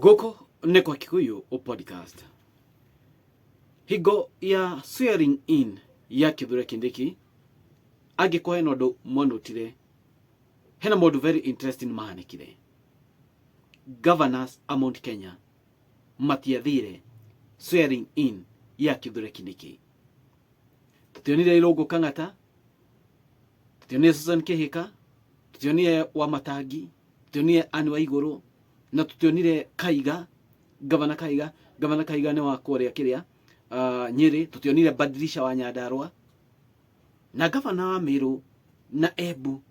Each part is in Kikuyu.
Gũkũ nĩ kwa Kikuyu Podcast. Hingo ya swearing in ya Kithure Kindiki, angĩkorwo hena ũndũ mwanotire, hena maũndũ very interesting mahanĩkire. Governors a Mount Kenya matiathire swearing in ya Kithure Kindiki. Tũtionire Irũngũ Kang'ata, tũtionire Susan Kĩhĩka, tũtionire Wamatangi, tũtionire Anne Waigũrũ, na tũtionire Kaiga, gavana Kaiga. Gavana Kaiga nĩ wa kũrĩa kĩrĩa Nyĩrĩ. Tũtionire Badilisha wa Nyandarua na gavana wa Meru na Embu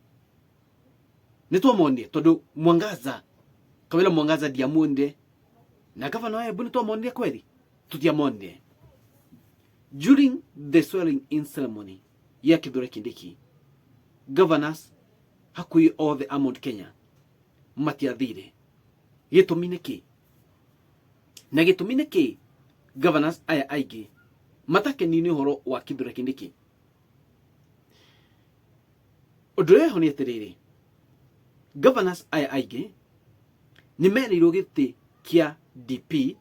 nĩ twamonire, tondũ Mwangaza, Kawĩra Mwangaza ndiamuonire, na gavana wa Embu nĩ twamonire kweri? Tũtiamonire during the swearing in ceremony ya Kithure Kindiki. Governors hakuhĩ othe a Mount Kenya matiathire. Gĩtũmi nĩ kĩ? Na gĩtũmi nĩ kĩ governors aya aingĩ matakenio nĩ ũhoro wa Kithure Kindiki? Ũndũ ũrĩa wĩho nĩ atĩrĩrĩ, governors aya aingĩ nĩ merĩirwo gĩtĩ kĩa DP,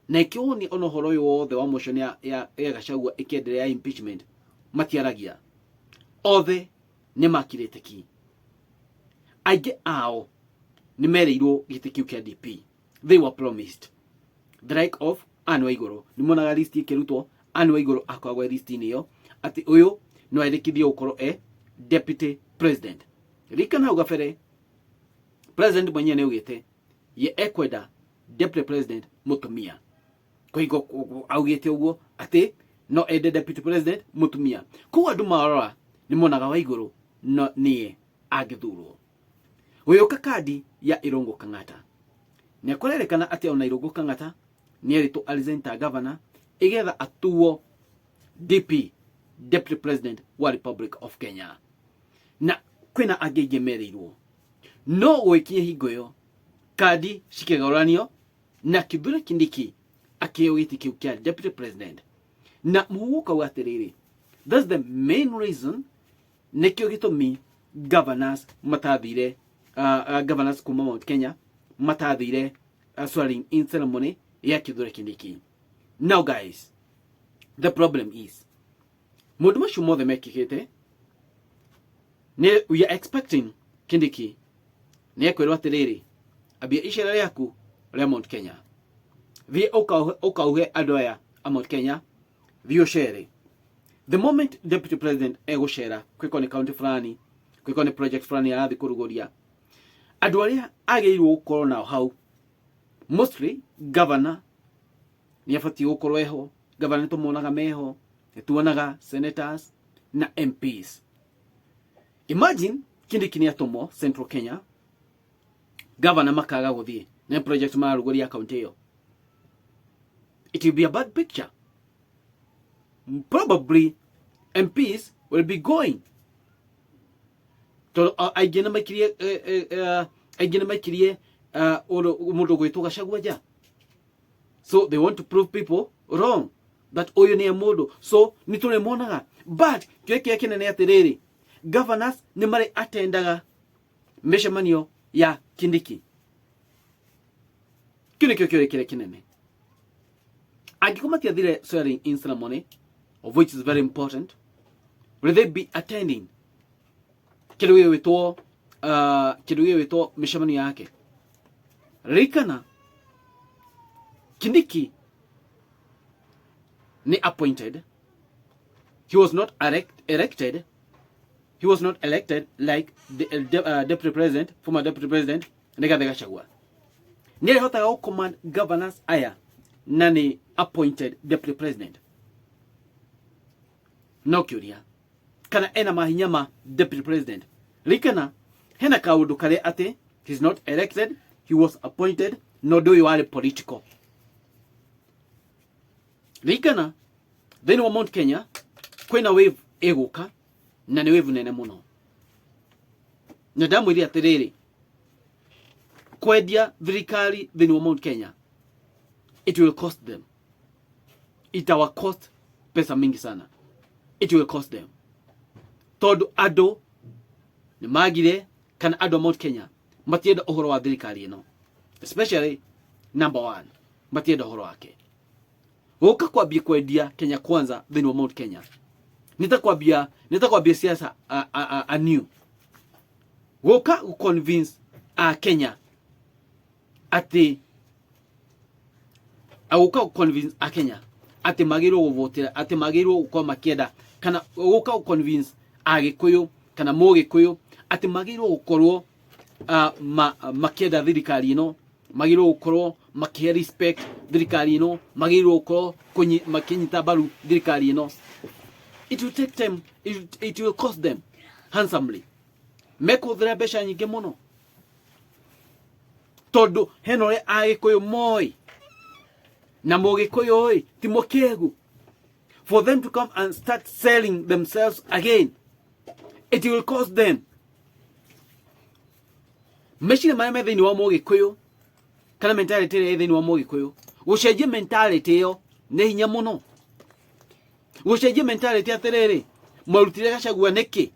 na ĩkĩo ona ũhoro ũyũ wothe wa motion ya Gachagua ĩkĩenderea ya impeachment matiaragia. Othe nĩ makirĩte ki. Aingĩ ao nĩ merĩirwo gĩtĩ kĩu kĩa DP. They were promised, the like of Anne Waigũrũ. Nĩ monaga list ĩkĩrutwo, Anne Waigũrũ akoragwo e list-inĩ ĩyo atĩ ũyũ no erĩkithie gũkorwo e deputy president. Ririkana hau gabere president mwenyewe nĩ augĩte ye ekwenda deputy president mũtumia. Kũhingo augĩte ũguo atĩ no ende deputy president mũtumia. Koguo andũ marora nĩ monaga Waigũrũ no nĩye angĩthurwo. Gũgĩũka kandi ya Irũngũ Kang'ata, nĩ kũrerĩkana atĩ ona Irũngũ Kang'ata nĩ erĩtwo aresign ta governor igetha atuo DP, deputy president wa Republic of Kenya, na kwĩna angĩ aingĩ merĩirwo. No gũgĩkinya hingo ĩyo kandi cikĩgarũranio na Kithure Kindiki akĩheo gĩtĩ kĩu kĩa deputy president. Na mũhuhu ũkauga atĩrĩrĩ, that's the main reason, nĩkĩo gĩtũmi governors matathire, governors kuma Mount Kenya matathire swearing in ceremony ya Kithure Kindiki. Now guys, the problem is maũndũ macio mothe mekĩkĩte nĩ we are expecting Kindiki nĩ ekwĩrwo atĩrĩrĩ, ambia icera rĩaku rĩa Mount Kenya, thiĩ ũkauhe andũ aya a Mount Kenya, thiĩ ũcere. The moment deputy president egũcera, kwĩko nĩ county fulani, kwĩko nĩ project fulani arathiĩ kũrugũria, andũ arĩa agĩrĩirwo gũkorwo nao hau mostly governor nĩ abatiĩ gũkorwo eho. Governor nĩ tũmonaga meho, nĩ tuonaga senators na MPs. Imagine Kindiki nĩ atũmwo Central Kenya, governor makaga gũthiĩ na project mararugũria county ĩyo. It will be a bad picture. Probably MPs will be going, tondũ aingĩ nĩ maikirie aingĩ nĩ maikirie mũndũ gwĩtwo Gachagua nja, so they want to prove people wrong that ũyũ nĩe mũndũ. So nĩ tũrĩmonaga, but kĩo kĩrĩa kĩnene atĩrĩrĩ, governors nĩ marĩ atendaga mĩcemanio ya Kindiki. Kĩu nĩkĩo kĩũria kĩrĩa kĩnene. Angĩkorwo matiathire swearing in ceremony, of which is very important, will they be attending kĩndũ gĩgwĩtwo kĩndũ gĩgwĩtwo mĩcemanio yake? Ririkana Kindiki nĩ appointed. He was not elected. He was not elected like the deputy president, former deputy president Rigathi Gachagua. Nĩ arĩhotaga gũ command governors aya na nĩ appointed deputy president? No kĩũria kana ena mahinya ma deputy president. Ririkana hena kaũndũ karĩa atĩ he is not elected, he was appointed, na ũndũ ũyũ warĩ political. Ririkana thĩinĩ wa Mount Kenya kwĩna wave ĩgũka, na nĩ wave nene mũno, na ndamwĩrire atĩrĩrĩ, kwendia thirikari thĩinĩ wa Mount Kenya, it will cost them, itawa cost pesa mingi sana. It will cost them tondũ andũ nĩ magire, kana andũ a Mount Kenya matienda ũhoro wa thirikari ĩno, especially Number one, matienda ũhoro wake. Gũka kwambia kwendia Kenya Kwanza thĩinĩ wa Mount Kenya nĩ ta kwambia siasa anew. Gũka gũ convince a Kenya atĩ agũka gũ convince a Kenya atĩ magĩrĩirwo gũvotera, atĩ magĩrĩirwo gũkorwo makĩenda, kana gũka gũ convince Agĩkũyũ kana Mũgĩkũyũ atĩ magĩrĩirwo gũkorwo makĩenda thirikari ĩno, magĩrĩirwo gũkorwo makĩhe respect thirikari ĩno, magĩrĩirwo gũkorwo makĩnyita mbaru thirikari ĩno. It will take time, it will cost them handsomely. Mekũhũthĩra mbeca nyingĩ mũno tondũ hena ũrĩa Agĩkũyũ moĩ na Mũgĩkũyũ ĩ ti mũkĩgu. For them to come and start selling themselves again, it will cost them. Meciria marĩa me thĩinĩ wa Mũgĩkũyũ kana mentality ĩrĩa ĩ thĩinĩ wa Mũgĩkũyũ, gũcenjia mentality ĩyo nĩ hinya mũno. Gũcenjia mentality atĩrĩrĩ, mwarutire Gachagua nĩkĩ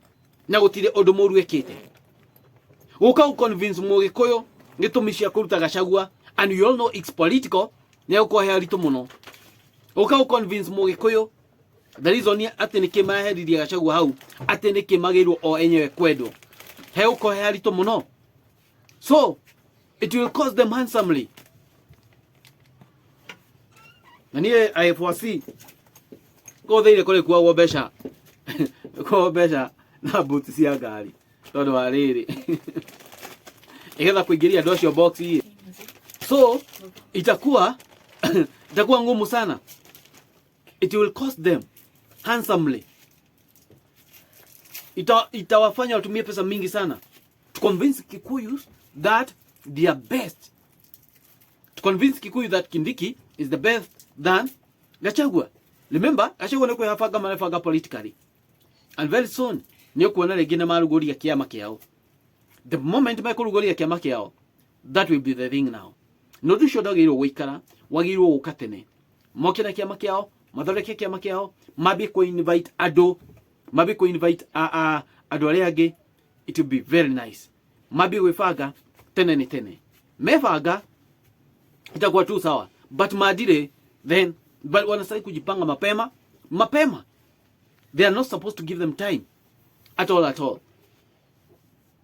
na gũtirĩ ũndũ mũru ekĩte? Gũka gũ convince Mũgĩkũyũ gĩtũmi cia kũruta Gachagua, and you all know it's political, nĩ gũkorwo he haritũ mũno. Gũka gũ convince Mũgĩkũyũ the reason atĩ nĩkĩ maheririe Gachagua hau, atĩ nĩkĩ magĩrĩirwo o enyewe kwendwo, he gũkorwo he haritũ mũno. So it will cost them handsomely. Na niĩ IFRC kũthĩire kũrĩ kuagwo mbeca, kuagwo mbeca na mbuti cia ngari, tondũ wa rĩrĩ ĩgetha kũingĩria andũ acio box. So itakuwa ngumu sana. It will cost them handsomely. Itawafanya watumie pesa mingi sana to convince Kikuyus that they are best, to convince Kikuyu that Kindiki is the best than Gachagua. Remember, Gachagua nĩ kwĩbanga marebanga politically, and very soon nĩ ũkuona rĩngĩ nĩ marugũria kĩama kĩao. The moment mekũrugũria kĩama kĩao, that will be the thing now. No ũndũ ũcio ndwagĩrĩirwo gũikara, wagĩrĩirwo gũka tene moke na kĩama kĩao, mathondeke kĩama kĩao, mambie kũ invite andũ, mambie kũ invite andũ arĩa angĩ. It will be very nice. Mambie gwĩbanga tene, nĩ tene mebanga itakuwa tu sawa, but madire then, but wanastahili kujipanga mapema mapema. They are not supposed to give them time at all, at all.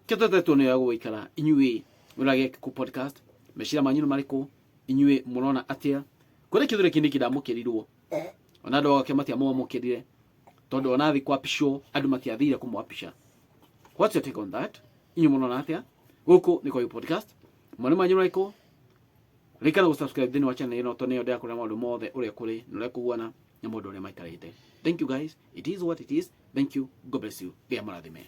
Kĩtetetwo nĩ ya gũikara. Inyuĩ ũragĩa Gĩkũ Podcast, meciria manyu nĩ marĩkũ? Inyuĩ mũrona atĩa kũrĩa Kithure Kindiki ndamũkĩrirwo? Ona andũ ake matiamwamũkĩrire tondũ ona athi kwapishwo andũ matiathire kũmwapisha. What's your take on that? Inyuĩ mũrona atĩa? Gũkũ nĩ kwa Podcast. Mawoni manyu marĩkũ? Ririkana gũ subscribe thĩinĩ wa channel ĩno tondũ nĩyo ndĩrakũrĩa maũndũ mothe ũrĩa kũrĩ na ũrĩa kũhuana na maũndũ ũrĩa maikarĩte. Thank you guys. It is what it is. Thank you. God bless you. Ngai amũrathime.